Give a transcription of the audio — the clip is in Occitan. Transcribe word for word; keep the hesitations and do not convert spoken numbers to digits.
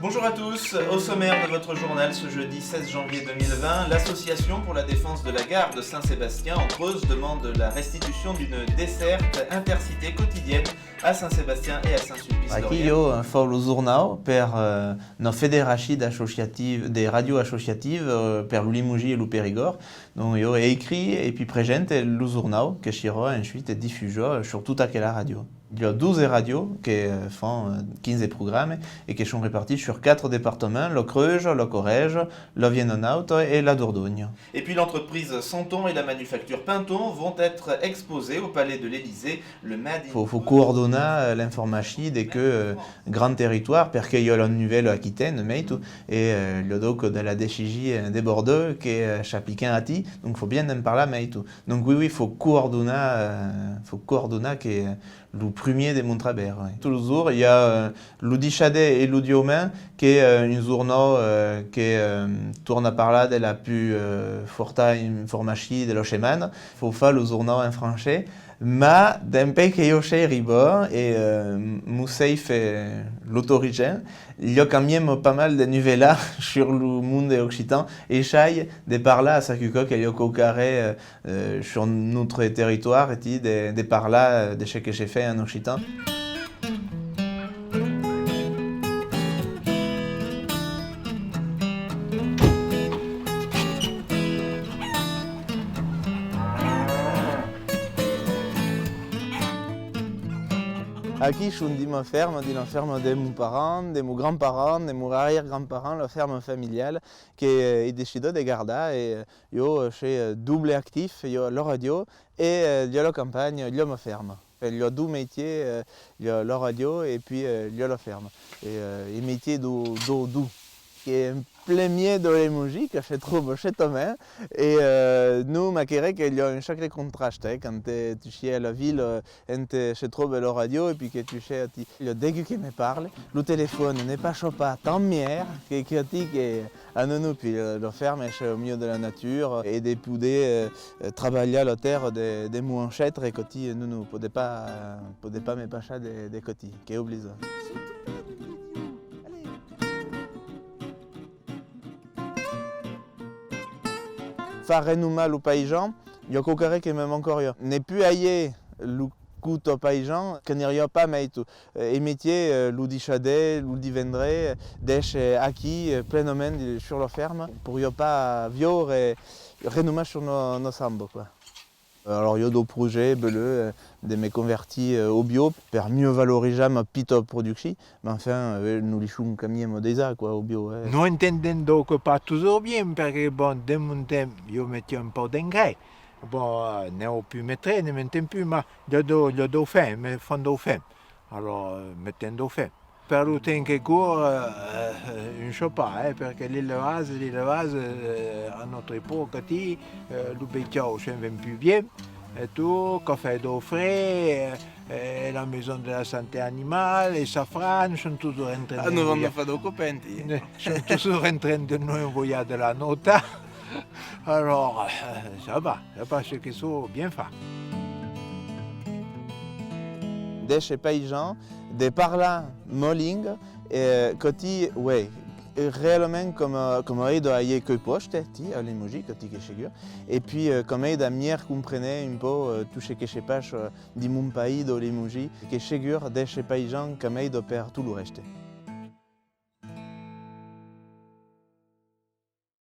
Bonjour à tous. Au sommaire de votre journal ce jeudi seize janvier deux mille vingt, l'association pour la défense de la gare de Saint-Sébastien en Creuse demande la restitution d'une desserte intercité quotidienne à Saint-Sébastien et à Saint-Sulpice-Laurienne. Aquí jo, eh, fau lo jornau per, eh, una federacion d'associativ-, de ràdio associativa, eh, per lo Lemosin e lo Perigòrd. Donc jo ècri e puèi presente lo jornau que serà ensuite difusat sur tota aquela ràdio. I a dotze ràdios que, eh, fan, eh, quinze programas e que son repartits sur quatre départements, la Creuse, la Corrèze, la Viena Nauta e la Dordonha. Et puis l'entreprise Santon et la manufacture Pinton vont être exposées au palais de l'Élysée le Made in... Fau, fau coordonar, eh, l'informacion de queu, eh, grand territoire, perque i a la Nouvelle-Aquitaine, meitat, e, eh, lo dòc de la decision de Bordeaux que, eh, s'apliquen aquí, donc fau bien ne'n parlar meitat. Donc oui, oui, fau coordonar, eh, fau coordonar que, eh, lo primièr de Montrabèrt, oui. Tot lo jorn, i a, eh, lo dissabte e lo diumenge, que, eh, un jornau, eh, que, eh, torna parlar de la pus, eh, fòrta informacion de la setmana. Fau far lo jornau en francés, mas dempuèi que jo sèi arribat e, eh, mon chèf, eh, l'autoriza, jo cambiam pas mal de novelas sur lo monde occitan. Essai de parlar a çaquelqu'un que jo quauquarren, eh, eh, sur notre territoire, e ti, de, de parlar, eh, de ce que se fai en occitan. Aquí son dins ma fèrma, dins la fèrma de mon parent, de mon grand-parent, de mon arrièr-grand-parent, la fèrma familiala, que, eh, ai decidat de gardar e, eh, jo, eh, sèi, eh, doble actif, jo, la ràdio e, eh, jo, la campanha, jo, ma fèrma. Enfin, jo, dos metiers, eh, jo, la ràdio e puèi, eh, jo, la fèrma. E, eh, e metiers do, do, do, que en plen mièg de Lemosin, que se tròba chetament, e, eh, non, mas que res que jo, un sacre contraste, eh, quand, eh, tu siás a la vila, eh, ente se tròba la ràdio e puèi que tu siás aquí. Lo degun que me parle, lo telefòn ne passa pas tan mièlh que, que aquí que, ah non, non, puèi lo, lo fèrme es au mièg de la natura e de poder, eh, eh, trabalhar la tèrra de, de mon ancèstre, e coquí, non, non, pòde pas, eh, pòde pas me passar de, de coquí, qu'es oblijat. Far renomar lo païsan, i a quauquarren que me mancaria. Ne pus aire lo còp païsan, que n'auriá pas mei tot. Eh, e metier, eh, lo dissabte, lo divendres, eh, d'èsser aquí, eh, plenament di-, sur la fèrma, poiriá pas viure, eh, renomar sur no-, nos sambos, quoi. Alors, i a dau projet, beleu, eh, de me convertir, eh, au bio per mieu valorizar ma pita produccion, mas enfin, eh, nos li son quand même dejà, quoi, au bio, eh. Nos entendem donc pas toujours bien, perque, bon, de mon temps, jo metiá un pauc d'engrais. Bon, eh, n'èu pus metre, ne m'entend pus, mas li dau, li dau fem, me fan dau fem. Alors, eh, metem dau fem. Per lo temps que cor, eh, eh, un soi pas, eh, perque l'elevatge, l'elevatge, eh, a notre epòca, ti, eh, lo bestiau se'n ven pus bien, e tot, cafè dau fre, eh, eh, la maison de la santé animale, e Safran, son toujours en tren... Ah, nos van far dau copenti. Son toujours en tren de nos envoiar de la nòta. Alors, eh, ça va, ça va, ce que soi bien fach. D'èsser païsan, de parlar ma lenga, eh, coquí, ouais, e realament coma, coma aida aire queu pòste, ti, a Lemosin, coquí qu'es segur, e puèi, eh, coma aida mièlh comprener un pauc, eh, tot ce que se passa, eh, dins mon país, dau Lemosin, qu'es segur d'èsser païsan coma aida per tot lo rèste.